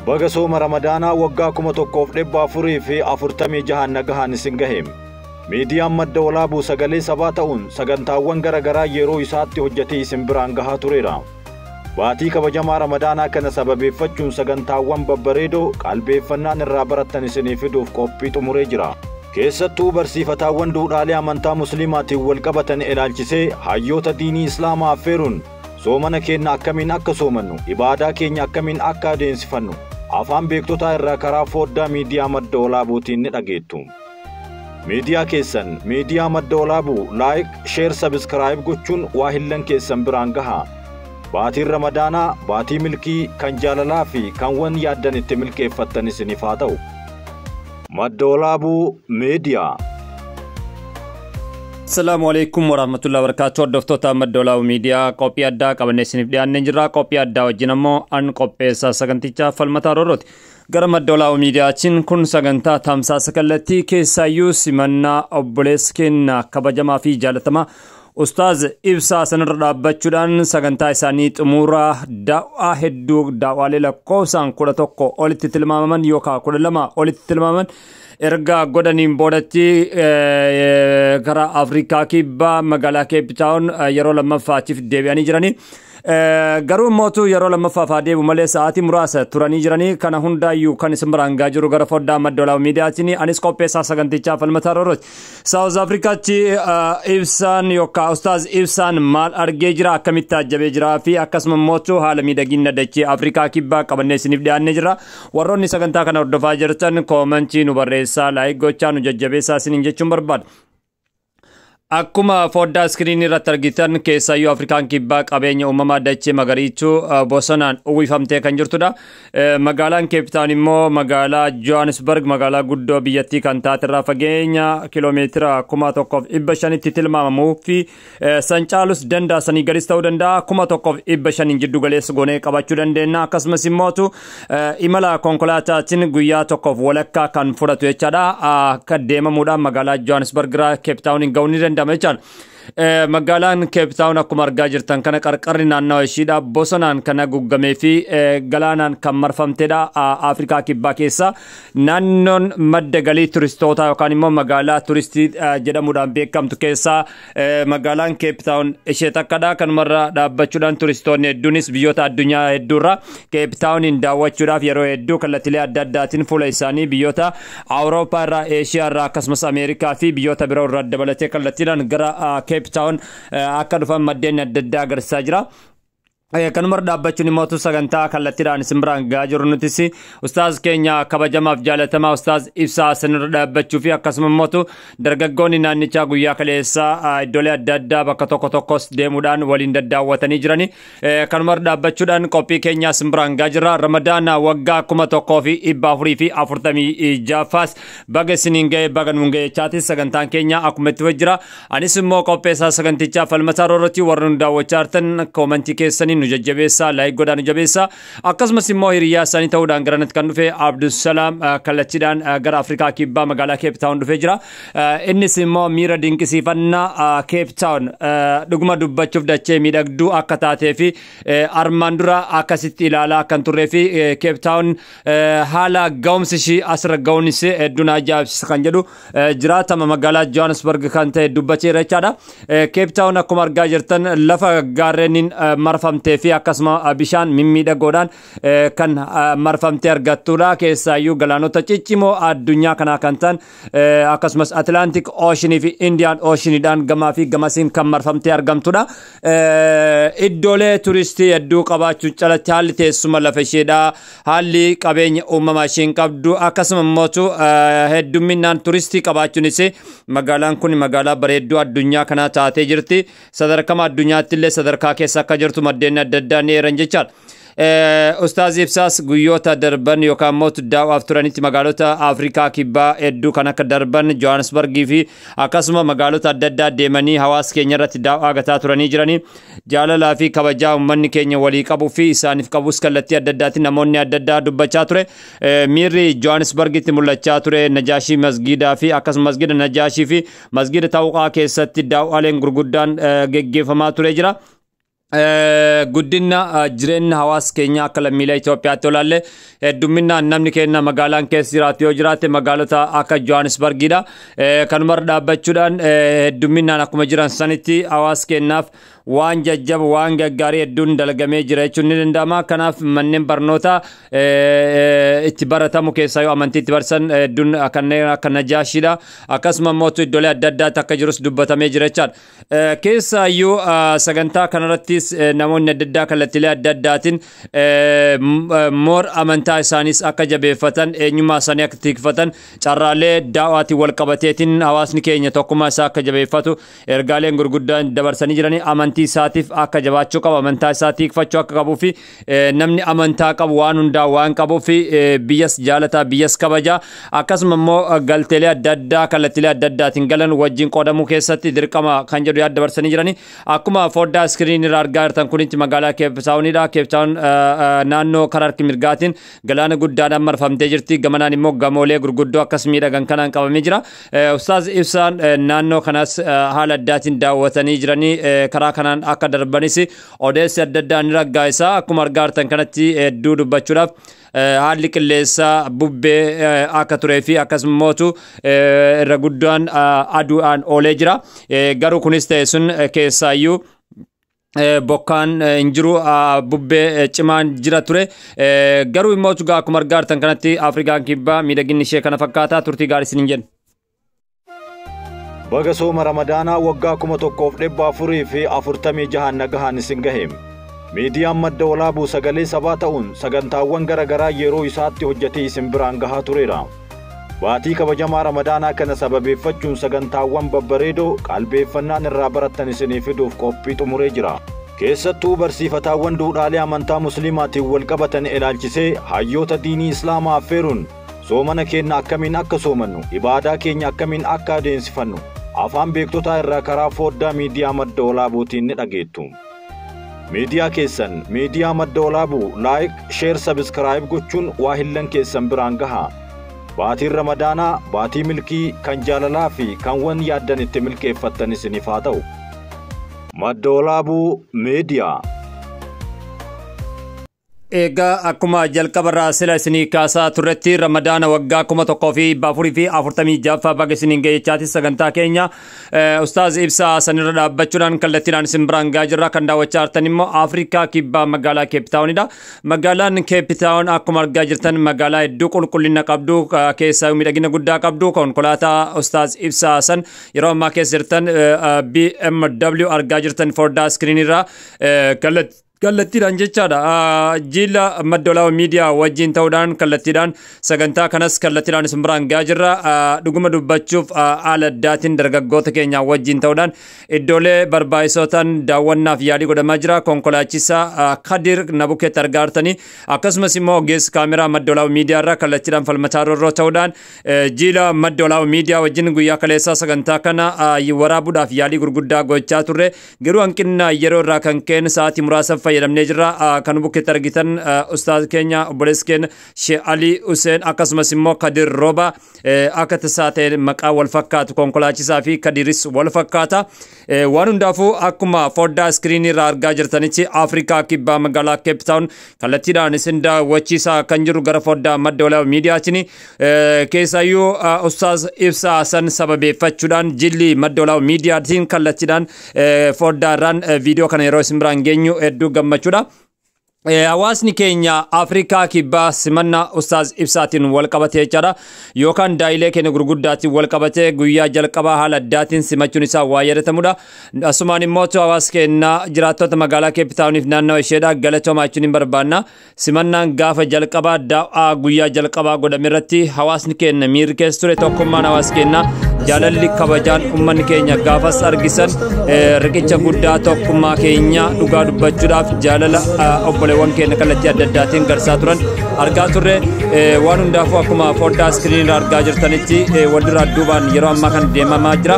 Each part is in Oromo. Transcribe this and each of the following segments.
Baga sooma Ramadaanaa waggaa 1446 nagahaan isin gahe. Miidiyaan Madda Walaabuu sagalee sabaa ta'uun sagantaawwan gara garaa yeroo isaatti hojjetee isin biraan gahaa tureera. Baatii kabajamaa Ramadaanaa kana sababeeffachuun sagantaawwan babbareedoo qalbeeffannaan irraa barattan isinii fiduuf qophii xumuree jira. Keessattuu barsiifataawwan duudhaalee amantaa Musliimaatiin wal qabatan ilaalchisee hayyoota diinii Islaamaa affeeruun soomana keenya akkamiin akka soomannu, ibaadaa keenya akkamiin akka adeemsifannu afaan beektotaa irraa karaa foddaa miidiyaa Madda Walaabuutiin ni dhageettu. Miidiyaa keessan miidiyaa Madda Walaabuu like, share, subscribe gochuun waa hillan keessan biraan gaha. Baatiin Ramadaanaa baatii milkii kan jaalalaa fi kan wan yaaddan itti milkeeffattan isiniif haa ta'u. Madda Walaabuu Miidiyaa. Assalaamu alaikum warahmatullahi wabarakatuh. Hordoftoota Madda Walaabuu Miidiyaa, qophii addaa qabannee isiniif dhiyaannee jirra. Qophii addaa wajjin ammoo an qopheessaa sagantichaa Falmataa Roorrooti. Gara Madda Walaabuu Miidiyaatiin kun sagantaa tamsaasa kallattii keessaayyuu simannaa obboleessa keenya kabajamaa fi jaalatamaa Ustaaz Ibsaa sanarra dhaabbachuudhaan sagantaa isaanii xumuraa daawwaa hedduu, daawwaalee lakkoofsaan 11 olitti tilmaamaman yookaan 12 olitti tilmaamaman erga godhaniin boodatti gara Afrikaa Kibbaa magaalaa Keepitaawun yeroo lammaffaatiif deebi'anii jiranii. Garuu immoo yeroo lammaffaaf haa deebi'u malee sa'aatii muraasa turanii jiranii. Kana hundaayyuu kan isin biraan gahaa jiru gara foddaa Madda Walaabuu Miidiyaatiin anis qopheessaa sagantichaa Falmataa Roorrooti. Saawuz Afrikaatti Ibsaan yookaan Ustaaz Ibsaan maal argee jira, akkamitti ajjabee jira fi akkasuma immoo haala miidhagina dachee Afrikaa Kibbaa qabannee isiniif dhiyaannee jira. Warroonni sagantaa kana hordofaa jirtan koomentii nu barreessaa, like gochaa nu jajjabeessaa isiniin jechuun barbaada. Akkuma foddaa iskiriinii irratti argitan, keessaayyuu Afrikaan Kibbaa qabeenya uumamaa dachee magariituu bosonaan uwwifamtee kan jirtudha. Magaalaan Keeptaan immoo magaalaa Johannesburg, magaalaa guddoo biyyattii kan taate irraa fageenya kiloomeetira 1500tti tilmaamamuu fi san caalus danda'a, sanii gadis ta'uu danda'a, 1500 jiddu galeessa goonee qabachuu dandeenya. Akkasumas immootu imala konkolaataatiin guyyaa tokkoof walakkaa kan fudhatu jechaadha. Akka deemamuudhaan magaalaa Johannesburg irraa Keeptaawuniin ga'uu ni danda'ama jechaadha. Magaalaan Keeptaawun akkuma argaa jirtan kana qarqarri naannawa ishiidha bosonaan kan haguugamee fi galaanaan kan marfamtedha. Afrikaa Kibbaa keessa naannoon madda galii turistootaa yookaan immoo magaalaa turistii jedhamuudhaan beekamtu keessaa magaalaan Keeptaawun ishee takkadha. Kanumarra dhaabbachuudhaan turistoonni hedduunis biyyoota addunyaa hedduurra Keeptaawuniin daawwachuudhaaf yeroo hedduu kallattiilee adda addaatiin fuula isaanii biyyoota Awurooppaa irraa, Eeshiyaa irraa, akkasumas Ameerikaa fi biyyoota biroo irraa dabalatee kallattiidhaan gara Keeptaawun akka dhufan maddeen adda addaa agarsiisaa jira. Kanumarra dhaabbachuun immoo sagantaa kallattiidhaan isin biraan gahaa jiru nutis ustaaz keenya kabajamaaf jaalatamaa Ustaaz Ibsaa sanirra dhaabbachuu fi akkasuma immoo dargaggoonni naannichaa guyyaa kaleessaa iddoolee adda addaa bakka tokko tokkos deemuudhaan waliin daddaawwatanii jirani. Kanumarra dhaabbachuudhaan qophii keenya isin biraan gahaa jirra. Ramadaana waggaa 1446ffaas baga isiniin ga'e, baga nuun ga'e jechaatis sagantaan keenya akkuma itti jira. Anis immoo qopheessaa sagantichaa Falmataa Roorrotti. Warra nu daawwachaa jirtan koomentii keessanii nu jajjabeessaa, like godhaa nu jabeessaa. Akkasumas immoo hiriyaa isaanii ta'uudhaan garanatti kan dhufe Abdusalaam kallattiidhaan gara Afrikaa Kibbaa magaalaa Keeptaawun dhufee jira. Innis immoo miira dinqisiifannaa Keeptaawun dhuguma dubbachuuf dachee miidhagduu akka taatee fi armaan dura akkasitti ilaalaa kan turree fi Keeptaawun haala ga'umsi ishii asirra ga'uunis hedduu na ajaa'ibsiisa kan jedhu jiraatama magaalaa Johannesburg kan ta'e dubbateera jechaadha. Keeptaawun akkuma argaa jirtan lafa gaarreeniin marfamtee fi akkasuma bishaan mimmiidhagoodhaan kan marfamtee argattudha. Keessaayyuu galaanota ciccimoo addunyaa kanaa kan ta'an akkasumas Atlantic Ocean fi Indian Oceanidhaan gamaa fi gamasiin kan marfamtee argamtudha. Iddoolee turistii hedduu qabaachuun calatti haalli teessuma lafa isheedha. Haalli qabeenya uumamaa isheen qabdu, akkasuma immoo heddumminaan turistii qabaachuunis magaalaan kun magaalaa bareedduu addunyaa kanaa taatee jirti. Sadarkama addunyaatti illee sadarkaa keessa akka jirtu maddeen adda addaa ni eeran jechaadha. Ustaaz Ibsaas guyyoota darban yookaan immoo daawwaaf turanitti magaalota Afrikaa Kibbaa hedduu kan akka Darban, Johannesburgii fi akkasuma magaalota adda addaa deemanii hawaasa keenya irratti daawwaa gataa turanii jiranii. Jaalalaa fi kabajaa uummanni keenya walii qabuu fi isaaniif qabus kallattii adda addaatiin namoonni adda addaa dubbachaa ture. Miirri Johannesburgitti mul'achaa ture, Najaashii masgiidaa fi akkasuma masgiida Najaashii fi masgiida Tawqaa keessatti daawwaaleen gurguddaan geggeeffamaa ture jira. Guddina jireenya hawaasa keenya akka lammiilee Itoophiyaatti olaalle, heddumminaan namni keenya magaalaan keessa jiraatu yoo jiraate magaalota akka Johannesburgidha. Kanumarra dhaabbachuudhaan heddumminaan akkuma jiran sanitti hawaasa keenyaaf waan jajjaba, waan gaggaarii hedduun dalagamee jira jechuun ni danda'ama. Kanaaf manneen barnootaa itti baratamu keessaa yoo amantii itti barsan hedduun kanneen akka Najaashiidha. Akkasuma immoo iddoolee adda addaatti akka jirus dubbatamee jira jechaadha. Keessaayyuu sagantaa kanarrattis namoonni adda addaa kallattiilee adda addaatiin moor amantaa isaaniis akka jabeeffatan, eenyummaa isaanii akka tikfatan, carraalee daawaatiin wal qabateetiin hawaasni keenya tokkummaa isaa akka jabeeffatu ergaaleen gurguddaan dabarsanii jiranii, amantii isaatiif akka jabaachuu qabu, amantaa isaa tikfachuu akka qabuu fi namni amantaa qabu waan hundaa waan qabuu fi biyyas jaalataa, biyyas kabajaa, akkasuma immoo galteelee adda addaa kallattiilee adda addaatiin galan wajjin qoodamuu keessatti dirqama kan jedhu yaada dabarsanii jiranii. Akkuma foddaa iskiriin irraa argaa jirtan kunitti magaalaa Keeptaawunidha. Keeptaawun naannoo karaa harki mirgaatiin galaana guddaadhaan marfamtee jirti. Gamanaan immoo gamoolee gurguddoo akkas miidhagan kanaan qabamee jira. Ustaaz Ibsaan naannoo kanas haala addaatiin daawwatanii jiranii, karaa kanaan akka darbanis odeessi adda addaa ni raggaa'isa. Akkuma argaa jirtan kanatti hedduu dubbachuudhaaf haalli qilleensaa bubbee akka turee fi akkasuma irra guddaan aduudhaan oolee jira. Garuu kunis ta'e sun keessaayyuu bokkaan hin jiru, bubbee cimaan jira ture. Garuu immoo akkuma argaa jirtan kanatti Afrikaan Kibbaa miidhaginni ishee kana fakkaata. Turtii gaarii isiniin jenna. Baga sooma Ramadaanaa waggaa 1446 nagahaan isin gahe. Miidiyaan Madda Walaabuu sagalee sabaa ta'uun sagantaawwan gara garaa yeroo isaatti hojjetee isin biraan gahaa tureera. Baatii kabajamaa Ramadaanaa kana sababeeffachuun sagantaawwan babbareedoo qalbeeffannaan irraa barattan isinii fiduuf qophii xumuree jira. Keessattuu barsiifataawwan duudhaalee amantaa Musliimaatiin wal qabatan ilaalchisee hayyoota diinii Islaamaa affeeruun soomana keenya akkamiin akka soomannu, ibaadaa keenya akkamiin akka adeemsifannu afaan beektotaa irraa karaa foddaa miidiyaa Madda Walaabuutiin ni dhageettu. Miidiyaa keessan miidiyaa Madda Walaabuu like, share, subscribe gochuun waa hillan keessan biraan gaha. Baatiin Ramadaanaa baatii milkii kan jaalalaa fi kan wan yaaddan itti milkeeffattan isiniif haa ta'u. Madda Walaabuu Miidiyaa. Egaa akkuma jalqabarraa sila isinii kaasaa turretti, Ramadaana waggaa 1446ffaa baga isiniin ga'echaati. Sagantaa keenya Ustaaz Ibsaa sanirra dhaabbachuudhaan kallattiidhaan isin biraan gahaa jirra. Kan daawwachaa jirtan immoo Afrikaa Kibbaa magaalaa Keeptaawunidha. Magaalaan Keeptaawun akkuma argaa jirtan magaalaa hedduu qulqullina qabdu, keessaa miidhagina guddaa qabdu. Konkolaataa Ustaaz Ibsaa san yeroo ammaa keessa jirtan BMW argaa jirtan foddaa iskiriinirraa kallattii kallattiidhaan jechaadha. Jila Madda Walaabuu Miidiyaa wajjin ta'uudhaan kallattiidhaan sagantaa kanas kallattiidhaan isin biraan gahaa jirra. Dhuguma dubbachuuf haala addaatiin dargaggoota keenya wajjin ta'uudhaan iddoolee barbaachisoo ta'an daawwannaaf yaalii godhamaa jira. Konkolaachisaa Kadir Nabukeetti argaa jirtanii, akkasumas immoo ogeessi kaameraa Madda Walaabuu Miidiyaa irraa kallattiidhaan Falmataa Roorroo ta'uudhaan jila Madda Walaabuu Miidiyaa wajjin guyyaa kaleessaa sagantaa kana waraabuudhaaf yaalii gurguddaa gochaa turre. Garuu hanqina yeroo irraa kan ka'een sa'aatii muraasa fayyadamnee jirra. Kan bukkeetti argitan ustaaz keenya, obboleessi keenya Shee Ali Hussein, akkasumas immoo Kadir Roba, akka tasaa ta'e maqaa wal fakkaatu, konkolaachisaa fi Kadiris wal fakkaata. Waan hundaafuu akkuma foddaa iskiriinii irraa argaa jirtanitti Afrikaa Kibbaa magaalaa Cape Town kallattiidhaan isin daawwachiisaa kan jiru gara foddaa Madda Walaabuu Miidiyaatiin, keessaayyuu Ustaaz Ibsaa san sababeeffachuudhaan jilli Madda Walaabuu Miidiyaatiin kallattiidhaan foddaa irraan viidiyoo kana yeroo isin biraan geenyu hedduu gammachuudha. Hawaasni keenya Afrikaa Kibbaa simannaa Ustaaz Ibsaatiin wal qabatee jechaadha. Yookaan daa'ilee keenya gurguddaatiin wal qabatee guyyaa jalqabaa haala addaatiin simachuun isaa waa yaadatamudha. Asumaan immoo hawaasa keenya jiraattota magaalaa Keepitaawuniif naannoo isheedha galatoomaa jechuun hin barbaanna. Simannaan gaafa jalqabaa daa'aa guyyaa jalqabaa godhame irratti hawaasni keenya miirri keessa ture, tokkummaan hawaasa keenya, jaalalli kabajaan uummanni keenya gaafas argisan riqicha guddaa tokkummaa keenya, dhugaa dubbachuudhaaf jaalala obboleewwan Obboleewwan keenya kallattii adda addaatiin garsaa turan argaa turre. Waan hundaafuu akkuma foddaa iskiriinii irraa argaa jirtanitti walduraa duubaan yeroo ammaa kan deemamaa jira.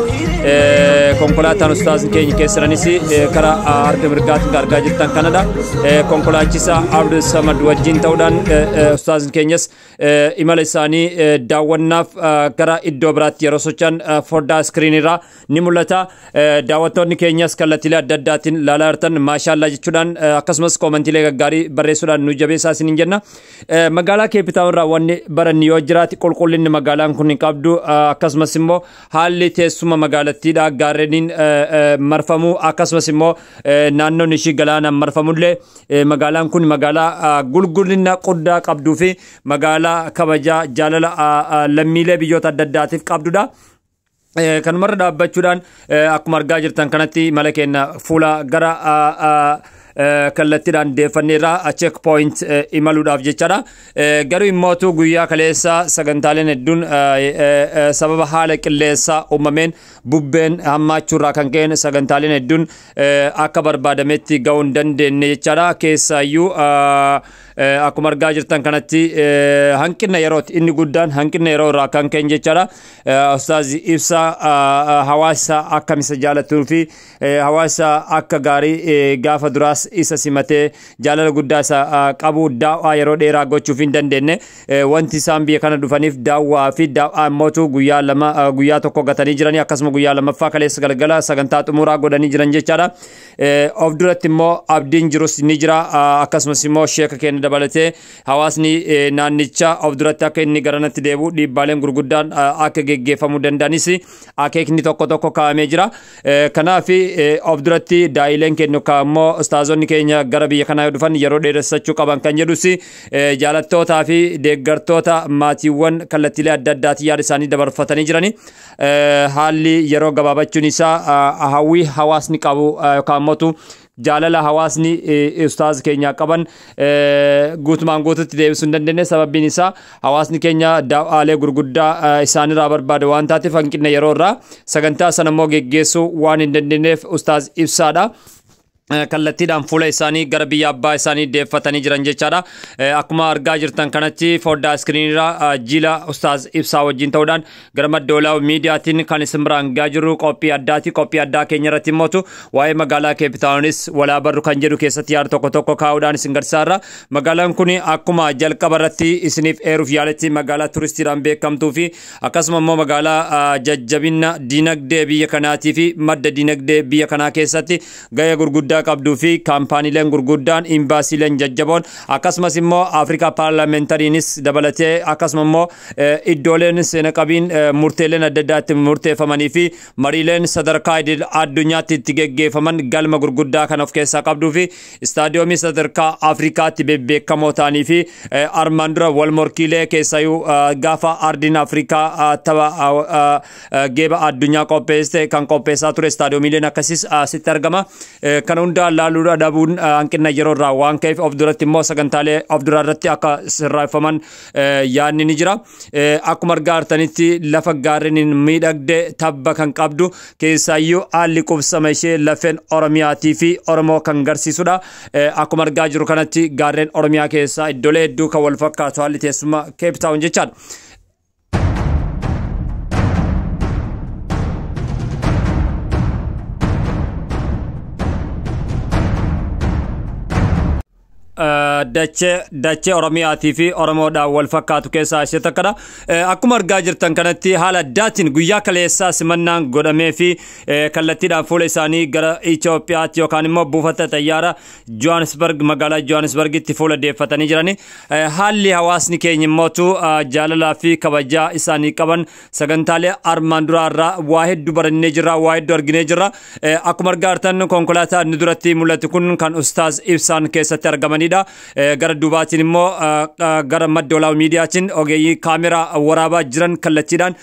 Konkolaataan ustaazni keenya keessa jiranis karaa harka mirgaatiin argaa jirtan kanadha. Konkolaachisaa Abdul Samad wajjin ta'uudhaan ustaazni keenyas imala isaanii daawwannaaf gara iddoo biraatti yeroo socho'an foddaa iskiriinii irraa ni mul'ata. Daawwattoonni keenyas kallattiilee adda addaatiin ilaalaa jirtan maashaallaa jechuudhaan akkasumas koomantiilee gaggaarii barreessuudhaan nu jabeessaa isiniin jenna. Magaalaa Keepitaawun irraa wanni baranni yoo jiraate qulqullinni magaalaan kun hin qabdu, akkasumas immoo haalli teessuma magaalattiidha gaarreeniin marfamuu, akkasumas immoo naannoon ishii galaanaan marfamullee magaalaan kun magaalaa qulqullina guddaa qabduu fi magaalaa kabajaa jaalala lammiilee biyyoota adda addaatiif qabdudha. Kanumarra dhaabbachuudhaan akkuma argaa jirtan kanatti mala keenya fuula gara kallattiidhaan deeffanneerra check point imaluudhaaf jechaadha. Garuu immootu guyyaa kaleessa sagantaaleen hedduun sababa haala qilleensaa uumameen bubbeen hammaachuurraa kan ka'een sagantaaleen hedduun akka barbaadametti ga'uu hin dandeenye jechaadha. Keessaayyuu akkuma argaa jirtan kanatti hanqina yerooti, inni guddaan hanqina yeroo irraa kan ka'en jechaadha. Ustaazi Ibsaa hawaasa akkam isa jaalatuu fi hawaasa akka gaarii gaafa duraas isa simatee jaalala guddaa isa qabu daawwaa yeroo dheeraa gochuuf hin dandeenye. Wanti isaan biyya kana dhufaniif daawwaa fi daawwaa immootu guyyaa lama guyyaa tokko gatanii jiranii, akkasuma guyyaa lammaffaa kaleessa galgala sagantaa xumuraa godhanii jiran jechaadha. Of duratti immoo abdiin jirus ni jira, akkasumas immoo sheeka keenya dabalatee hawaasni naannichaa of duratti akka inni garanatti deebi'u dhiibbaaleen gurguddaan akka geggeeffamuu danda'anis akeekni tokko tokko kaa'amee jira. Kanaaf of duratti daa'ileen keenya immoo ustaazonni keenya gara biyya kanaa yoo dhufan yeroo dheeressachuu qaban kan jedhus jaalattootaa fi deeggartoota maatiiwwan kallattiilee adda addaatiin yaada isaanii dabarfatanii jirani. Haalli yeroo gabaabachuun isaa hawwii hawaasni qabu yookaan immoo jaalala hawaasni ustaaz keenya qaban guutumaan guututti deebisuu hin dandeenye. Sababbiin isaa hawaasni keenya daawwaalee gurguddaa isaanirraa barbaada waan taateef hanqina yeroo irraa sagantaa sana immoo geggeessuu waan hin dandeenyeef ustaaz Ibsaadha. Kallattiidhaan fuula isaanii gara biyya abbaa isaanii deeffatanii jiran jechaadha. Akkuma argaa jirtan kanatti foddaa iskiriinirraa jila ustaaz Ibsaa wajjin ta'uudhaan gara Madda Walaabuu miidiyaatiin kan isin biraan gahaa jirru qophii addaati. Qophii addaa keenya irratti immootu waa'ee magaalaa Keepitaawunis walaa barru kan jedhu keessatti yaada tokko tokko kaa'uudhaan isin garsiisaarra. Magaalaan kun akkuma jalqaba irratti isiniif eeruuf yaaletti magaalaa turistiidhaan beekamtuu fi akkasuma immoo magaalaa jajjabina diinagdee biyya kanaatii fi madda diinagdee biyya kanaa keessatti gahee gurguddaa qabduu fi kaampaaniileen gurguddaan imbaasiileen jajjaboon akkasumas immoo Afrikaa paarlaamentariinis dabalatee akkasuma immoo iddooleen seena qabiin murteeleen adda addaatti murteeffamanii fi mariileen sadarkaa idil addunyaatti itti geggeeffaman galma gurguddaa kan of keessaa qabduu fi istaadiyoomii sadarkaa Afrikaatti bebbeekamoo ta'anii fi armaan dura wal morkiilee keessayyuu gaafa ardiin Afrikaa tapha geeba addunyaa qopheesse kan qopheessaa ture istaadiyoomiileen akkasiis asitti argama. Kana hundaa laaluu dhabuun hanqina yeroo irraa waan ka'eef of duratti immoo sagantaalee of duraa irratti akka sirreeffaman yaadni ni jira. Akkuma argaa jirtanitti lafa gaarreniin miidhagde tabba kan qabdu keessaayyuu haalli qubsama ishee lafeen Oromiyaatii fi Oromoo kan garsiisudha. Akkuma argaa jirru kanatti gaarreen Oromiyaa keessaa iddoolee hedduu kan wal fakkaatu haalli teessuma Keepitaawun jechaadha. Dachee Oromiyaatii fi Oromoodhaan wal fakkaatu keessaa ishee takkadha. Akkuma argaa jirtan kanatti haala addaatiin guyyaa kaleessaa simannaan godhamee fi kallattiidhaan fuula isaanii gara Itoophiyaatti yookaan immoo buufata xayyaara Johannesburg magaalaa Johannesburgitti fuula deeffatanii jirani. Haalli hawaasni keenya immootu jaalalaa fi kabajaa isaanii qaban sagantaalee armaan duraa irraa waa hedduu barannee jirra, waa hedduu arginee jirra. Akkuma argaa jirtan konkolaataa inni duratti mul'atu kun kan Ustaaz Ibsaan keessatti argamanidha. Gara duubaatiin immoo gara Madda Walaabuu miidiyaatiin ogeeyyii kaameraa waraabaa jiran kallattiidhaan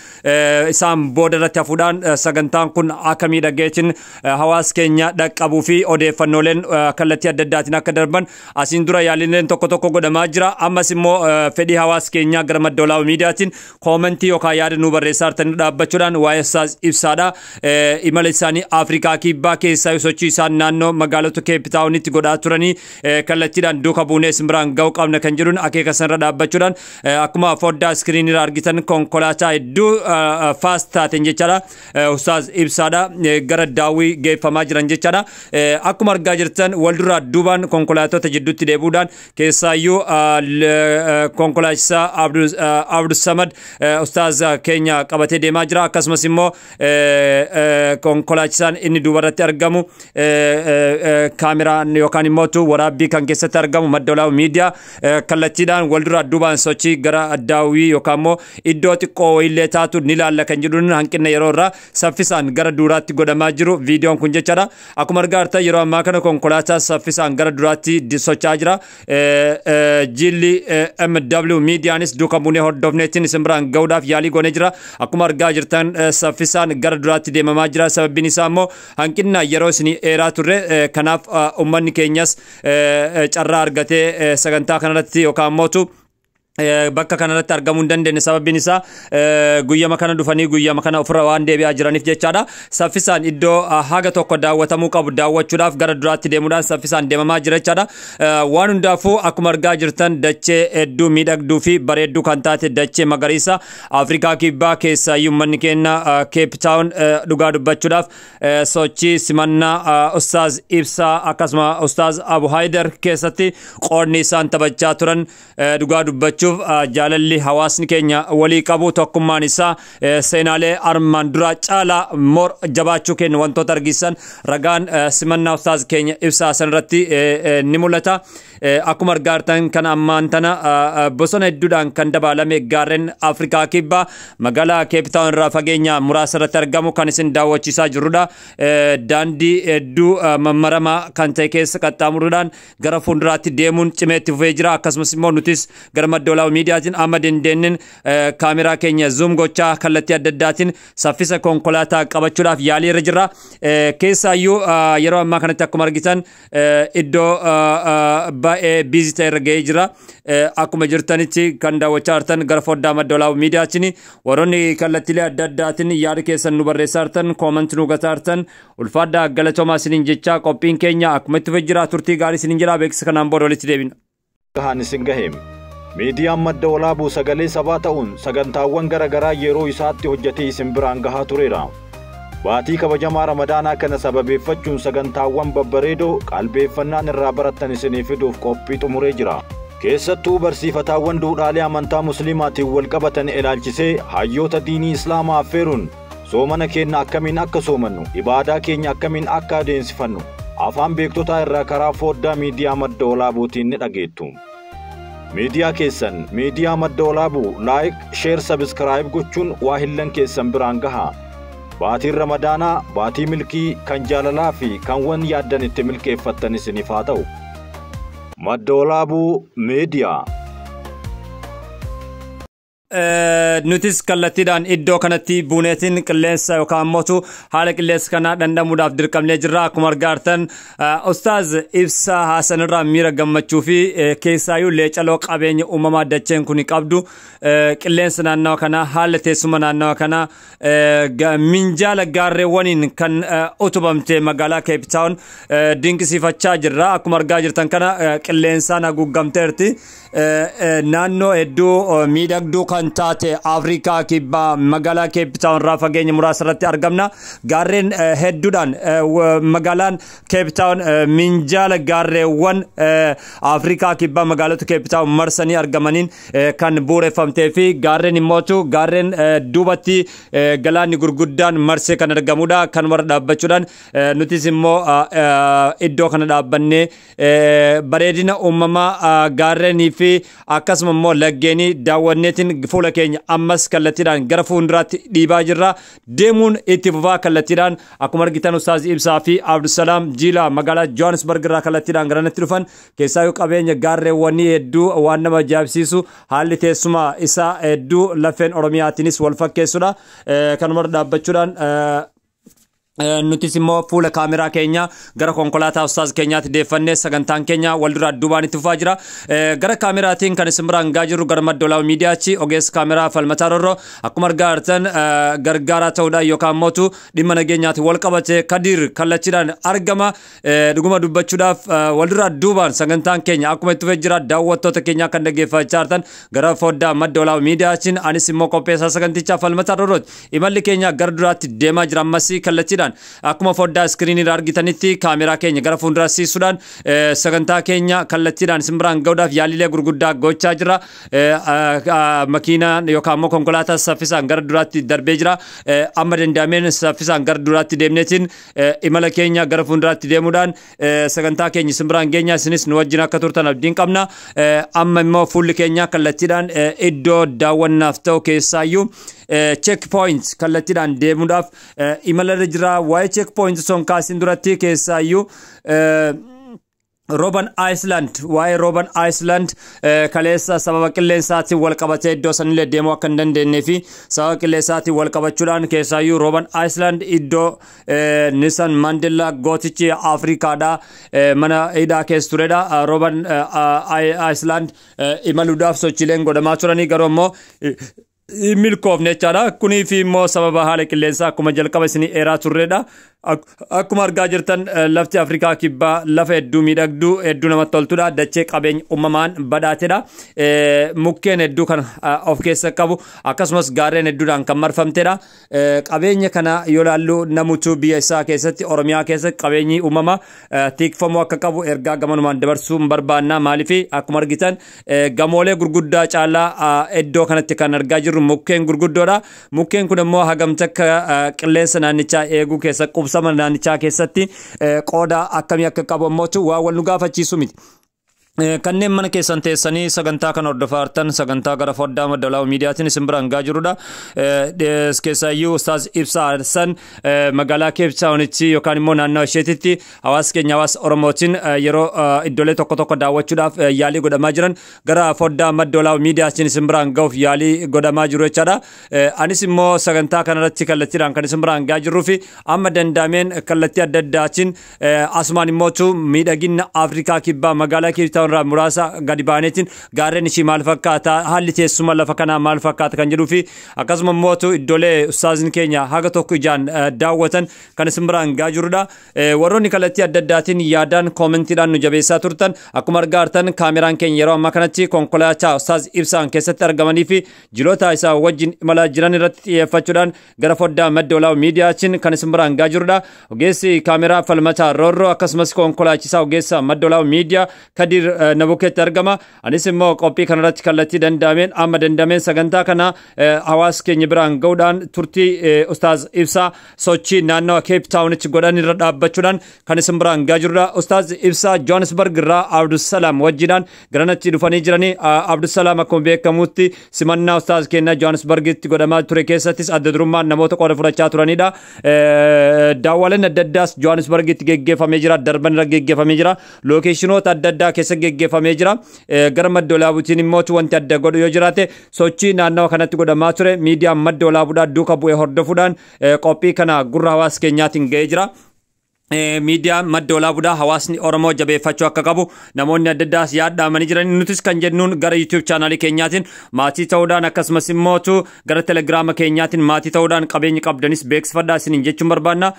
isaan booda irratti hafuudhaan sagantaan kun akka miidhageetiin hawaasa keenya dhaqqabuu fi odeeffannooleen kallattii adda addaatiin akka darban asiin dura yaalileen tokko tokko godhamaa jira. Ammas immoo fedhii hawaasa keenyaa gara Madda Walaabuu miidiyaatiin koomentii yookaan yaada nu barreessaa jirtanii dhaabbachuudhaan waa'ee Ustaaz Ibsaadha. Imala isaanii Afrikaa kibbaa keessaa sochii isaan naannoo magaalota Keepitaawunitti godhaa turanii kallattiidhaan Miidiyaan duuka buunee isin biraan ga'uu qabna kan jedhuun akeeka sanarra dhaabbachuudhaan akkuma foddaa iskiriinii irraa argitan konkolaataa hedduu fast taateen jechaadha. Ustaaz Ibsaadha gara daawwii geeffamaa jiran jechaadha. Akkuma argaa jirtan walduraa duubaan konkolaattota jidduutti deebi'uudhaan keessaayyuu konkolaachisaa Abdulsamad ustaaz keenya qabatee deemaa jira. Akkasumas immoo konkolaachisaan inni duubarratti argamu kaameraan yookaan immoo waraabbii kan keessatti argamu Madda Walaabuu Miidiyaa kallattiidhaan walduraa duubaan sochii gara daawwii yookaan immoo iddoo xiqqoo wayiillee taatu ni laalla kan jedhuun hanqina yeroo irraa saffisaan gara duraatti godhamaa jiru viidiyoon kun jechaadha. Akkuma argaa jirtan yeroo ammaa kana konkolaataa saffisaan gara duraatti socho'aa jira. Jilli MW Miidiyaanis duuka buunee hordofneetiin isin biraan gahuudhaaf yaalii goonee jira. Akkuma argaa jirtan saffisaan gara duraatti deemamaa jira. Sababbiin isaa immoo hanqina yeroo isin eeraa turre, kanaaf uummanni keenyas carraa argatee sagantaa kanarratti yookaan mootu bakka kanarratti argamuu hin dandeenye, sababbiin isaa guyyama kana dhufanii guyyama kana ofirra waan deebi'aa jiraniif jechaadha. Saffisaan iddoo haga tokko daawwatamuu qabu daawwachuudhaaf gara duraatti deemuudhaan saffisaan deemamaa jira jechaadha. Waan hundaafuu akkuma argaa jirtan dachee hedduu miidhagduu fi bareedduu kan taate dachee magariisa Afrikaa Kibbaa keessaayyuu uummanni keenya Cape Town dhugaa dubbachuudhaaf sochii simannaa Ustaaz Ibsaa akkasuma Ustaaz Abu Haydar keessatti qoodni isaan taphachaa turan, dhugaa dubbachuuf jaalalli hawaasni keenya walii qabu, tokkummaan isaa seenaalee armaan duraa caalaa mor jabaachuu keenya wantoota argisan ragaan simannaa ustaaz keenya Ibsaa sanarratti ni mul'ata. Akkuma argaa jirtan kan ammaan tana bosona hedduudhaan kan dabaalame gaarreen Afrikaa Kibbaa magaalaa Cape Town irraa fageenya muraasa irratti argamu kan isin daawwachiisaa jirrudha. Daandii hedduu mammaramaa kan ta'e keessa qaxxaamuruudhaan gara fuulduraatti deemuun cimee itti fufee jira. Akkasumas immoo nutis gara Madda Walaabuu Miidiyaatiin amma dandeenyeen kaameraa keenya zoom gochaa kallattii adda addaatiin saffisa konkolaataa qabachuudhaaf yaalii irra jirra. Keessaayyuu yeroo ammaa kanatti akkuma argitan iddoo baay'ee busy ta'e irra ga'ee jira. Akkuma jirtanitti kan daawwachaa jirtan gara foddaa Madda Walaabuu Miidiyaatiin warroonni kallattiilee adda addaatiin yaada keessan nu barreessaa jirtan, comment nu gataa jirtan, ulfaadhaa, galatoomaa isiniin jechaa qophiin keenya akkuma itti fufee jira. Turtii gaarii isiniin jira. Beeksisa kanaan booda walitti deebina. Gahaan isin gaheem. Miidiyaan Madda Walaabuu sagalee sabaa ta'uun sagantaawwan gara garaa yeroo isaatti hojjetee isin biraan gahaa tureera. Baatii kabajamaa Ramadaanaa kana sababeeffachuun sagantaawwan babbareedoo qalbeeffannaan irraa barattan isinii fiduuf qophii xumuree jira. Keessattuu barsiifataawwan duudhaalee amantaa Musliimaatiin wal qabatan ilaalchisee hayyoota diinii Islaamaa affeeruun soomana keenya akkamiin akka soomannu, ibaadaa keenya akkamiin akka adeemsifannu afaan beektotaa irraa karaa foddaa miidiyaa Madda Walaabuutiin ni dhageettu. Miidiyaa keessan miidiyaa Madda Walaabuu like, share, subscribe gochuun waa hillan keessan biraan gahaa. Baatiin Ramadaanaa baatii milkii kan jaalalaa fi kan wan yaaddan itti milkeeffattan isiniif haa ta'u. Madda Walaabuu Miidiyaa. Nutis kallattiidhaan iddoo kanatti buuneetiin qilleensa yookaan immoo haala qilleensa kanaa dhandhamuudhaaf dirqamnee jirra. Akkuma argaa jirtan Ustaaz Ibsaa Haasanirraa miira gammachuu fi keessaayyuu leecaloo qabeenya uumamaa dacheen kun qabdu, qilleensa naannawa kanaa, haala teessuma naannawa kanaa, minjaala gaarreewwaniin kan utubamte magaalaa Cape Town dinqisiifachaa jirra. Akkuma argaa jirtan kana qilleensaan haguugamteerti. Naannoo hedduu miidhagduu kan taate Afrikaa Kibbaa magaalaa Cape Town irraa fageenya muraasa irratti argamna. Gaarreen hedduudhaan magaalaan Cape Town minjaala gaarreewwan Afrikaa Kibbaa magaalota Cape Town marsanii argamaniin kan bu'uureffamtee fi gaarreen immootu gaarreen duubatti galaanni gurguddaan marsee kan argamudha. Kan warra dhaabbachuudhaan nutis immoo iddoo kana dhaabbannee bareedina uumamaa gaarreenii fi akkasuma immoo laggeenii daawwanneetiin fuula keenya ammas kallattiidhaan gara fuulduraatti dhiibaa jirra. Deemuun itti fufaa kallattiidhaan akkuma argitan Ustaaz Ibsaa fi Abdusalaam Jiilaa magaalaa Johannesburg irraa kallattiidhaan gara natti dhufan. Keessaayyuu qabeenya gaarreewwanii hedduu waan nama ajaa'ibsiisu, haalli teessuma isaa hedduu lafeen Oromiyaatiinis wal fakkeessudha. Kanuma dhaabbachuudhaan Nutis immoo fuula kaameraa keenya gara konkolaataa ustaaz keenyaatti deeffannee sagantaan keenya wal duraa duubaan itti fufaa jira. Gara kaameraatiin kan isin biraan gahaa jirru gara Madda Walaabuu Miidiyaatti ogeessa kaameraa Falmataa Rorroo akkuma argaa jirtan gargaaraa ta'uudhaan yookaan mootu dhimma nageenyaatti wal qabate Kadir kallachiidhaan argama. Dhuguma dubbachuudhaaf wal duraa duubaan sagantaan keenya akkuma itti fufee jira. Daawwattoota keenya kan dhaggeeffachaa jirtan gara foddaa Madda Walaabuu Miidiyaatiin anis immoo qopheessaa sagantichaa Falmataa Rorrooti. Imalli keenya gara duraatti deemaa jira ammasii kallachiidhaan. Akkuma foddaa iskiriinii irraa argitanitti kaameraa keenya gara fuulduraa siisuudhaan sagantaa keenya kallattiidhaan isin biraan gahuudhaaf yaalilee gurguddaa gochaa jira. Makiinaan yookaan immoo konkolaataa saffisaan gara duraatti darbee jira. Amma danda'ameen saffisaan gara duraatti deemneetiin imala keenya gara fuulduraatti deemuudhaan sagantaa keenya isin biraan geenya. Isinis nu wajjin akka turtan abdiin qabna. Amma immoo fuulli keenya kallattiidhaan iddoo daawwannaaf ta'u keessaayyuu check point kallattiidhaan deemuudhaaf imalarra jira. Waa'ee check point son kaasin duratti keessaayyuu Robben Island, waa'ee Robben Island kaleessa sababa qilleensaatiin wal qabatee iddoo sanillee deemuu akka hin dandeenyee fi sababa qilleensaatiin wal qabachuudhaan keessaayyuu Robben Island iddoo Nelson Mandela gootichi Afrikaadha mana hidhaa keessa turedha. Robben Island imaluudhaaf sochiileen godhamaa turanii garuu immoo milkoofne jechaadha. Kunii fi immoo sababa haala qilleensaa akkuma jalqaba isinii eeraa turredha. Akkuma argaa jirtan lafti Afrikaa Kibbaa lafa hedduu miidhagduu, hedduu namatti toltudha. Dachee qabeenya uumamaan badhaatedha. Mukkeen hedduu kan of keessa qabu akkasumas gaarreen hedduudhaan kan marfamtedha. Qabeenya kana yoo ilaallu namutu biyya isaa keessatti, Oromiyaa keessatti qabeenyi uumamaa tikfamuu akka qabu ergaa gamanumaan dabarsuu hin barbaanna. Maaliif akkuma argitan gamoolee gurguddaa caalaa iddoo kanatti kan argaa jirru mukkeen gurguddoodha. Mukkeen kun immoo hagam takka qilleensa naannichaa eeguu keessa, qubsama naannichaa keessatti qooda akkamii akka qabu ammootu waa wal nu gaafachiisu miti. Kanneen mana keessan teessanii sagantaa kana hordofaa jirtan sagantaa gara foddaa Madda Walaabuu Miidiyaatiin isin biraan gahaa jirudha. Keessaayyuu Ustaaz Ibsaa Hassan magaalaa Cape Townitti yookaan immoo naannoo isheetitti hawaasa keenya, hawaasa Oromootiin yeroo iddoolee tokko tokko daawwachuudhaaf yaalii godhamaa jiran gara foddaa Madda Walaabuu Miidiyaatiin isin biraan gahuuf yaalii godhamaa jiru jechaadha. Anis immoo sagantaa kanarratti kallattiidhaan kan isin biraan gahaa jirruu fi amma danda'ameen kallattii adda addaatiin asumaan immootu miidhagina Afrikaa Kibbaa magaalaa Cape Town irraa muraasa gadi baaneetiin gaarreen ishii maal fakkaata, haalli teessuma lafa kanaa maal fakkaata kan jedhuu fi akkasuma immootu iddoolee ustaazni keenya haga tokko ijaan daawwatan kan isin biraan gahaa jirudha. Warroonni kallattii adda addaatiin yaadaan koomentiidhaan nu jabeessaa turtan, akkuma argaa jirtan kaameraan keenya yeroo ammaa kanatti konkolaataa ustaaz Ibsaan keessatti argamanii fi jiloota isaa wajjin imalaa jiran irratti xiyyeeffachuudhaan gara foddaa Madda Walaabuu Miidiyaatiin kan isin biraan gahaa jirudha. Ogeessi kaameraa Falmataa Roorroo akkasumas konkolaachisaa ogeessa Madda Walaabuu Miidiyaa Kadir Nabukeetti argama. Anis immoo qophii kanarratti kallattii danda'ameen amma danda'ameen sagantaa kana hawaasa keenya biraan gahuudhaan turtii Ustaaz Ibsaa sochii naannawa Cape Townitti godhan irra dhaabbachuudhaan kan isin biraan gahaa jirudha. Ustaaz Ibsaa Johannesburg irraa Abdusalaam wajjidhaan garanatti dhufanii jiranii. Abdusalaam akkuma beekamutti simannaa Ustaaz keenya Johannesburgitti godhamaa ture keessattis adda durummaan namoota qooda fudhachaa turanidha. Daawwaleen adda addaas Johannesburgitti geggeeffamee jira. Darban irra geggeeffamee jira. Lookeeshinoota adda addaa keessa geggeeffamee jira. Gara Madda Walaabuutiin immoo wanti adda godhu yoo jiraate sochii naannawa kanatti godhamaa ture miidiyaan Madda Walaabuudhaan duuka bu'ee hordofuudhaan qophii kana gurra hawaasa keenyaatiin ga'ee jira. Miidiyaa Madda Walaabuudhaa hawaasni Oromoo jabeeffachuu akka qabu namoonni adda addaas yaaddaamanii jiran. Nutis kan jennuun gara YouTube chaanaalii keenyaatiin maatii ta'uudhaan akkasumas immootu gara Telegiraama keenyaatiin maatii ta'uudhaan qabeenya qabdanis beeksifadhaa isiniin jechuun barbaanna.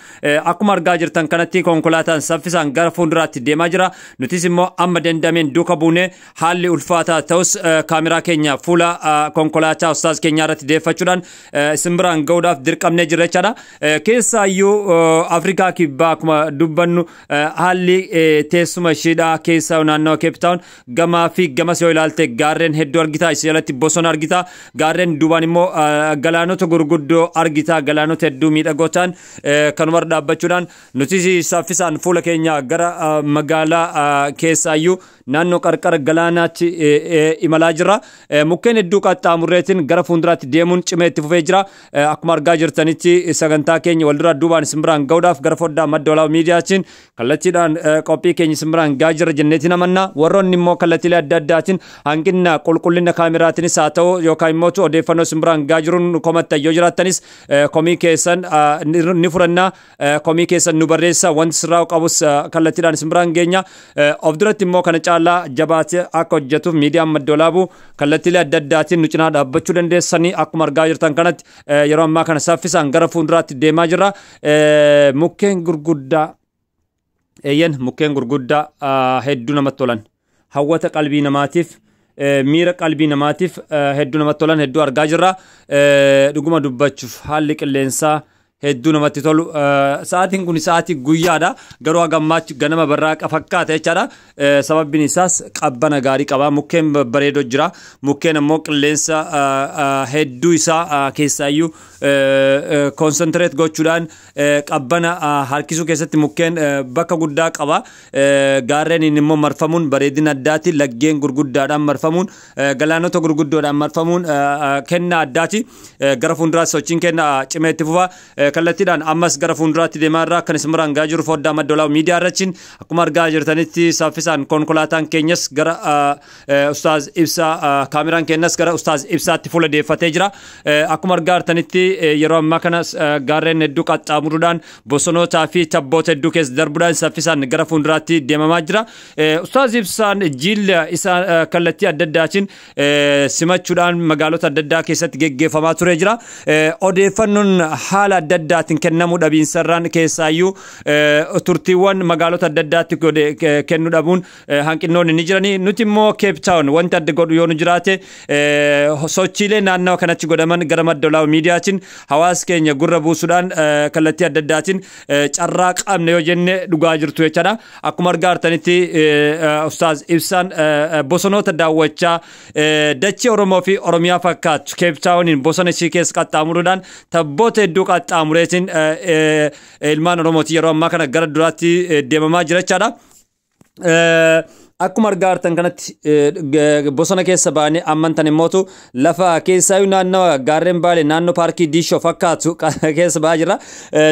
Akkuma argaa jirtan kanatti konkolaataan saffisaan gara fuulduraatti deemaa jira. Nutis immoo amma dandameen duuka buunee haalli ulfaataa ta'us kaameraa keenya fuula konkolaataa ustaaz keenyaa irratti deeffachuudhaan isin biraan gahuudhaaf dirqamnee jirra jechaadha. Keessaayyuu Afrikaa Kibbaa akkuma dubbannu haalli teessuma isheedha keessaa naannawa Cape Town gamaa fi gamas yoo ilaalte gaarreen hedduu argita, isii jalatti bosona argita, gaarreen duubaan immoo galaanota gurguddoo argita, galaanota hedduu miidhagoo ta'an kanumarra dhaabbachuudhaan nuti saffisaan fuula keenya gara magaalaa keessaayyuu naannoo qarqara galaanaatti imalaa jirra. Mukkeen hedduu qaxxaamurreetiin gara fuulduraatti deemuun cimee itti fufee jira. Akkuma argaa jirtanitti sagantaa keenya walduraa duubaan isin biraan gahuudhaaf gara foddaa Madda Walaabuu Miidiyaatiin kallattiidhaan qophii keenya isin biraan gahaa jirra jenneetiin amanna. Warroonni immoo kallattiilee adda addaatiin hanqina qulqullina kaameraatiinis haa ta'u yookaan immoo odeeffannoo isin biraan gahaa jiruun komattan yoo jiraattanis, komii keessan ni furanna. Komii keessan nu barreessa, wanti sirraa qabus kallattiidhaan isin biraan geenya. Of duratti immoo kana caalaa jabaatee akka hojjetuuf miidiyaan Madda Walaabuu kallattiilee adda addaatiin nu cinaa dhaabbachuu dandeessanii. Akkuma argaa jirtan kanatti yeroo ammaa kana saffisaan gara fuulduraatti deemaa jirra. Mukkeen gurguddaa, eeyyan, mukkeen gurguddaa hedduu namatti tolan, hawwata qalbii namaatiif, miira qalbii namaatiif hedduu namatti tolan hedduu argaa jirra. Dhuguma dubbachuuf haalli qilleensaa hedduu namatti tolu. Sa'aatiin kun sa'aatii guyyaadha. Garuu haga ammaatti ganama barraaqa fakkaata jechaadha. Sababbiin isaas qabbana gaarii qaba. Mukkeen babbareedoo jira. Mukkeen ammoo qilleensa hedduu isaa keessaayyuu concentrate gochuudhaan qabbana harkisuu keessatti mukkeen bakka guddaa qaba. Gaarreen immoo marfamuun bareedina addaati. Laggeen gurguddaadhaan marfamuun, galaanota gurguddoodhaan marfamuun kennaa addaati. Gara fuulduraatti sochiin kenna cimee itti fufa. Kallattiidhaan ammas gara fuulduraatti deemaa irraa kan isin biraan gahaa jiru foddaa Madda Walaabuu Miidiyaa irratti. Akkuma argaa jirtanitti saffisaan konkolaataan keenyas gara Ustaaz Ibsaa, kaameraan keenyas gara Ustaaz Ibsaatti fuula deeffatee jira. Akkuma argaa jirtanitti yeroo ammaa kana gaarreen hedduu qaxxaamuruudhaan, bosonootaa fi tabboota hedduu keessa darbuudhaan saffisaan gara fuulduraatti deemamaa jira. Ustaaz Ibsaan jilla isaa kallattii adda addaatiin simachuudhaan magaalota adda addaa keessatti geggeeffamaa ture jira. Odeeffannoon haala adda addaatiin kennamuu dhabiinsarraan keessaayyuu turtiiwwan magaalota adda addaatti kennuu dhabuun hanqinnoonni ni jirani. Nuti immoo Cape Town wanti adda godhu yoo nu jiraate, sochiilee naannawa kanatti godhaman gara Madda Walaabuu Miidiyaatiin hawaasa keenya gurra buusuudhaan kallattii adda addaatiin carraa qabne yoo jenne dhugaa jirtu jechaadha. Akkuma argaa jirtanitti Ustaaz Ibsaan bosonoota daawwachaa, dachee Oromoo fi Oromiyaa fakkaatu Cape Towniin bosona ishii keessa qaxxaamuruudhaan, tabboota hedduu qaxxaamureetiin ilmaan Oromooti yeroo ammaa kana gara duraatti deemamaa jira jechaadha. Akkuma argaa jirtan kanatti bosona keessa baanee ammantan immootu lafa keessaayyuu naannawa gaarreen Baalee naannoo paarkii Diishoo fakkaatu keessa ba'aa jirra.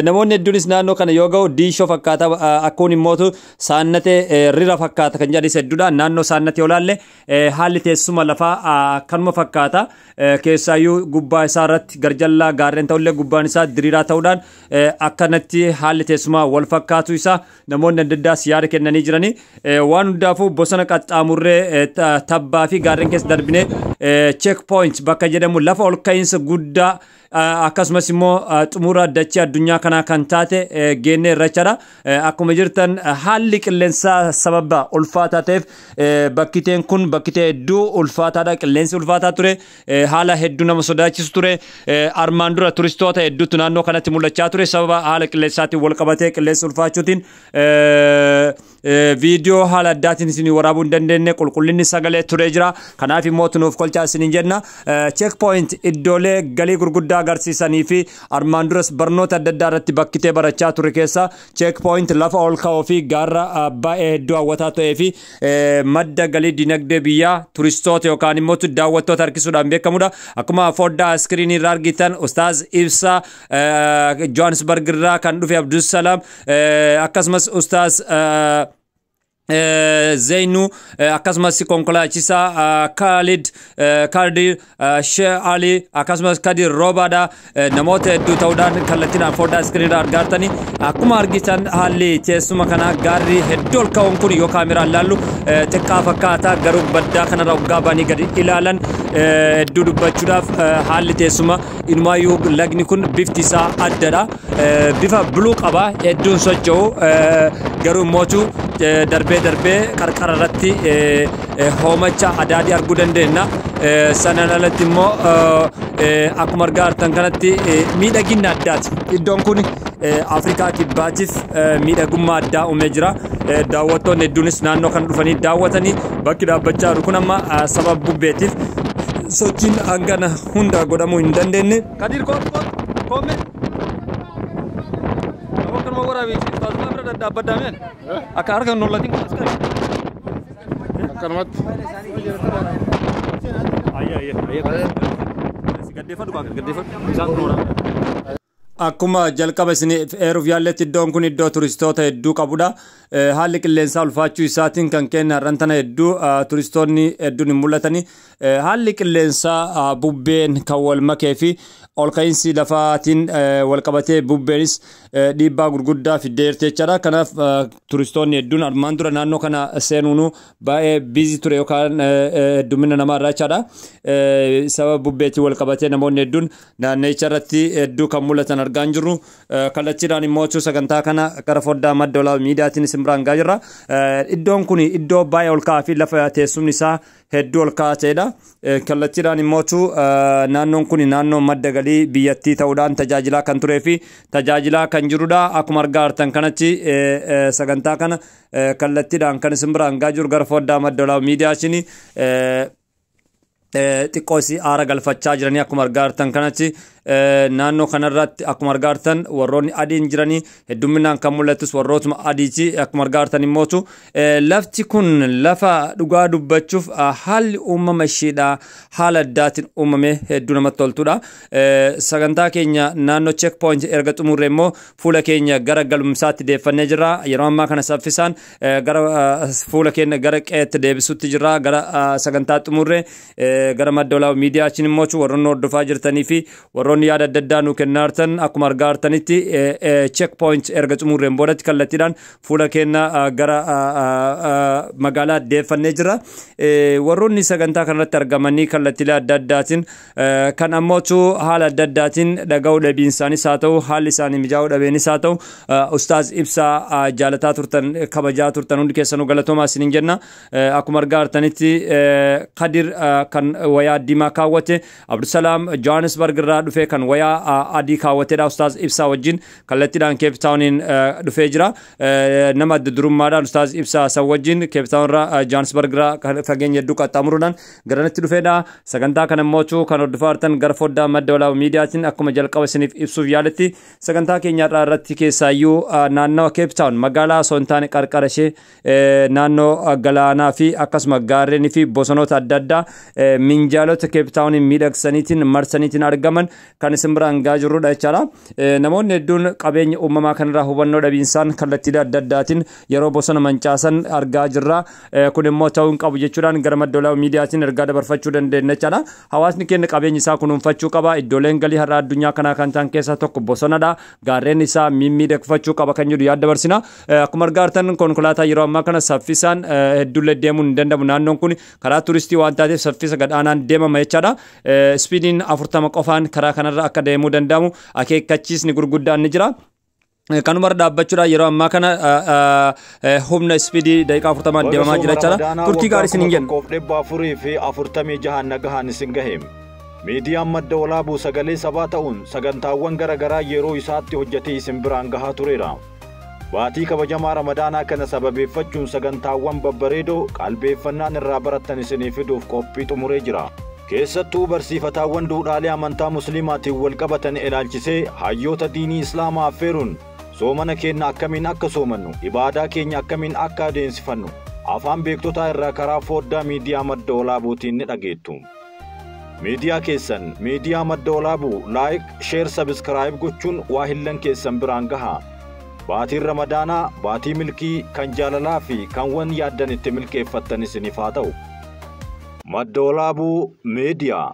Namoonni hedduunis naannoo kana yoo ga'u Diishoo fakkaata, akkuun immootu Saannatee rira fakkaata kan jedhanis hedduudha. Naannoo Saannatee olaalle haalli teessuma lafaa kanuma fakkaata. Keessaayyuu gubbaa isaa irratti garjallaa gaarreen ta'ullee gubbaan isaa diriiraa ta'uudhaan akkanatti haalli teessumaa wal fakkaatu isaa namoonni adda addaas yaada kennanii jirani. Waan hundaafuu bosona qaxxaamurree, tabbaa fi gaarreen keessa darbinee Check Point bakka jedhamu, lafa ol ka'iinsa guddaa akkasumas immoo xumura dachee addunyaa kanaa kan taate geennee irrachaadha. Akkuma jirtan haalli qilleensaa sababa ulfaataa ta'eef, bakkiteen kun bakkitee hedduu ulfaataadha. Qilleensi ulfaataa ture, haala hedduu nama sodaachisu ture. Armaan dura turistoota hedduutu naannoo kanatti mul'achaa ture. Sababa haala qilleensaatiin wal qabatee qilleensi ulfaachuutiin viidiyoo haala addaatiin isin waraabuu hin dandeenye, qulqullinni sagalee ture jira. Kanaaf immoo tunuuf kolchaa isiniin jenna. Check Point iddoolee galii gurguddaa agarsiisanii fi armaan duras barnoota adda addaa irratti bakkitee barachaa ture keessa Check Point lafa ol ka'oo fi gaarra baay'ee hedduu hawwataa ta'ee fi madda galii dinagdee biyyaa turistoota yookaan immoo daawwattoota harkisuudhaan beekamudha. Akkuma foddaa iskiriinii irraa argitan Ustaaz Ibsaa, Johannesburg irraa kan dhufe Abdusalaam, akkasumas Ustaaz Zeynu, akkasumas konkolaachisaa Khalid Kadir Sheikh Ali, akkasumas Kadir Roobaadha, namoota hedduu ta'uudhaan kallattiidhaan foddaa iskiriinii irraa argaatanii. Akkuma argitan haalli teessuma kanaa gaarri hedduu ol ka'uun kun yoo kaameraan laallu xiqqaa fakkaata, garuu baddaa kanarra waggaa ba'anii gadi ilaalan hedduu dubbachuudhaaf haalli teessuma inumaayyuu lagni kun bifti isaa addadha. Bifa blue qaba, hedduun socho'u, garuu immootu darbee darbee qarqara irratti hoomacha adaadii arguu dandeenya. Sanaan alatti immoo akkuma argaa jirtan kanatti miidhagina addaati. Iddoon kun Afrikaa Kibbaatiif miidhagummaa addaa uumee jira. Daawwattoonni hedduunis naannoo kana dhufanii daawwatanii. Bakki dhaabbachaa jiru kun amma sababa bubbeetiif sochiin hangana hunda godhamuu hin dandeenye. Kadir, koot koot koome. Akkanuma waraabii taasifama bira dhadhaabbaddaa akka harka hin hollatin as qabi. Akkanumatti. Ayya ayya ayya. Gaddeeffadhu, kaaka gaddeeffadhu. Isaan kun waraabaa. Akkuma jalqaba isiniif eeruuf yaalletti, iddoon kun iddoo turistoota hedduu qabudha. Haalli qilleensaa ulfaachuu isaatiin kan kenne har'an tana hedduu turistoonni hedduun hin mul'atani. Haalli qilleensaa bubbeen kan wal makee fi ol ka'iinsi lafaatiin wal qabatee bubbeenis dhiibbaa gurguddaa fiddeerti jechaadha. Kanaaf turistoonni hedduun armaan dura naannoo kana seenuun baay'ee busy ture yookaan heddumina namaa irraa jechaadha. Sababa bubbeetiin wal qabatee namoonni hedduun naannicha irratti hedduu kan mul'atan argaa hin jirru. Kallattiidhaan immoo sagantaa kana gara foddaa Madda Walaabuu Miidiyaatiin isin biraan gahaa jirra. Iddoon kun iddoo baay'ee ol ka'aa fi lafa teessumni isaa hedduu ol ka'aa ta'edha. Kallattiidhaan immoo naannoon kun naannoo madda galii biyyattii ta'uudhaan tajaajilaa kan turee fi tajaajilaa kan jirudha. Akkuma argaa jirtan kanatti, sagantaa kana kallattiidhaan kan isin biraan gahaa jiru gara foddaa Madda Walaabuu Miidiyaatiin. Xiqqoo isii aara galfachaa jiranii akkuma argaa jirtan kanatti. Naannoo kanarratti akkuma argaa jirtan warroonni adiin jiranii, heddumminaan kan mul'atus warrootuma adiiti. Akkuma argaa jirtan immootu lafti kun lafa dhugaa dubbachuuf haalli uumama isheedha haala addaatiin uumame hedduu namatti toltudha. Sagantaa keenya naannoo check point erga xumurre immoo fuula keenya gara galumsaatti deeffannee jirra. Yeroo ammaa kana saffisaan gara fuula keenya gara qe'eetti deebisutti jirra. Gara sagantaa xumurre gara Madda Walaabuu Miidiyaatiin immoo warroonni hordofaa jirtanii fi warroonni yaada adda addaa nuu kennaa jirtan, akkuma argaa jirtanitti check point erga xumurreen boodatti kallattiidhaan fuula keenya gara magaalaa deeffannee jira. Warroonni sagantaa kanarratti argamanii kallattiilee adda addaatiin kan ammootu haala adda addaatiin dhaga'uu dhabiinsaanis haa ta'u, haalli isaanii mijaa'uu dhabeenis haa ta'u, Ustaaz Ibsaa jaalataa turtan, kabajaa turtan, hundi keessanuu galatoomaa isiniin jenna. Akkuma argaa jirtanitti Kadir kan wayaa diimaa kaawwate, Abdusalaam Johannesburg irraa dhufee kan wayaa adii kaawwatedha. Ustaaz Ibsaa wajjin kallattiidhaan Cape Towniin dhufee jira. Nama adda durummaadhaan Ustaaz Ibsaa san wajjin Cape Town irraa, Johannesburg irraa fageenya hedduu qaxxaamuruudhaan garanatti dhufeedha. Sagantaa kana immoo kan hordofaa jirtan gara foddaa Madda Walaabuu Miidiyaatiin. Akkuma jalqaba isiniif ibsuuf yaaletti, sagantaa keenya irraa irratti keessaayyuu naannawa Cape Town magaalaa osoo hin taane qarqara ishee naannoo galaanaa fi akkasuma gaarreenii fi bosonoota adda addaa minjaalota Cape Towniin miidhagsaniitiin marsaniitiin argaman kan isin biraan gahaa jirrudha jechaadha. Namoonni hedduun qabeenya uumamaa kanarraa hubannoo dhabiinsaan kallattiilee adda addaatiin yeroo bosona mancaasan argaa jirra. Kun immoo ta'uu hin qabu jechuudhaan gara Madda Walaabuu Miidiyaatiin ergaa dabarfachuu dandeenya jechaadha. Hawaasni keenya qabeenya isaa kunuunfachuu qaba. Iddooleen galii har'a addunyaa kanaa kan ta'an keessaa tokko bosonadha. Gaarreen isaa mimmiidhagfachuu qaba kan jedhu yaada dabarsina. Akkuma argaa jirtan konkolaataa yeroo ammaa kana saffisaan hedduullee deemuun hin danda'amu. Naannoon kun karaa turistii waan taateef saffisa gadhaanaan deemama jechaadha. Speediin 40 qofaan karaa kanarra akka deemuu danda'amu akeekkachiisni gurguddaan ni jira. Kanumarra dhaabbachuudhaan yeroo ammaa kana humna speedii daqiiqaa 40n deemamaa jira jechaadha. Turtii gaarii isiniin jenna. 1446 nagahaan isin gahe. Miidiyaan Madda Walaabuu sagalee sabaa ta'uun sagantaawwan gara garaa yeroo isaatti hojjetee isin biraan gahaa tureera. Baatii kabajamaa Ramadaanaa kana sababeeffachuun sagantaawwan babbareedoo qalbeeffannaan irraa barattan isinii fiduuf qophii xumuree jira. Keessattuu barsiifataawwan duudhaalee amantaa Musliimaatiin wal qabatan ilaalchisee hayyoota diinii Islaamaa affeeruun soomana keenya akkamiin akka soomannu, ibaadaa keenya akkamiin akka adeemsifannu afaan beektotaa irraa karaa foddaa miidiyaa Madda Walaabuutiin ni dhageettu. Miidiyaa keessan miidiyaa Madda Walaabuu like, share, subscribe gochuun waa hillan keessan biraan gaha. Baatiin Ramadaanaa baatii milkii kan jaalalaa fi kan wan yaaddan itti milkeeffattan isiniif haa ta'u. Madda Walaabuu Miidiyaa.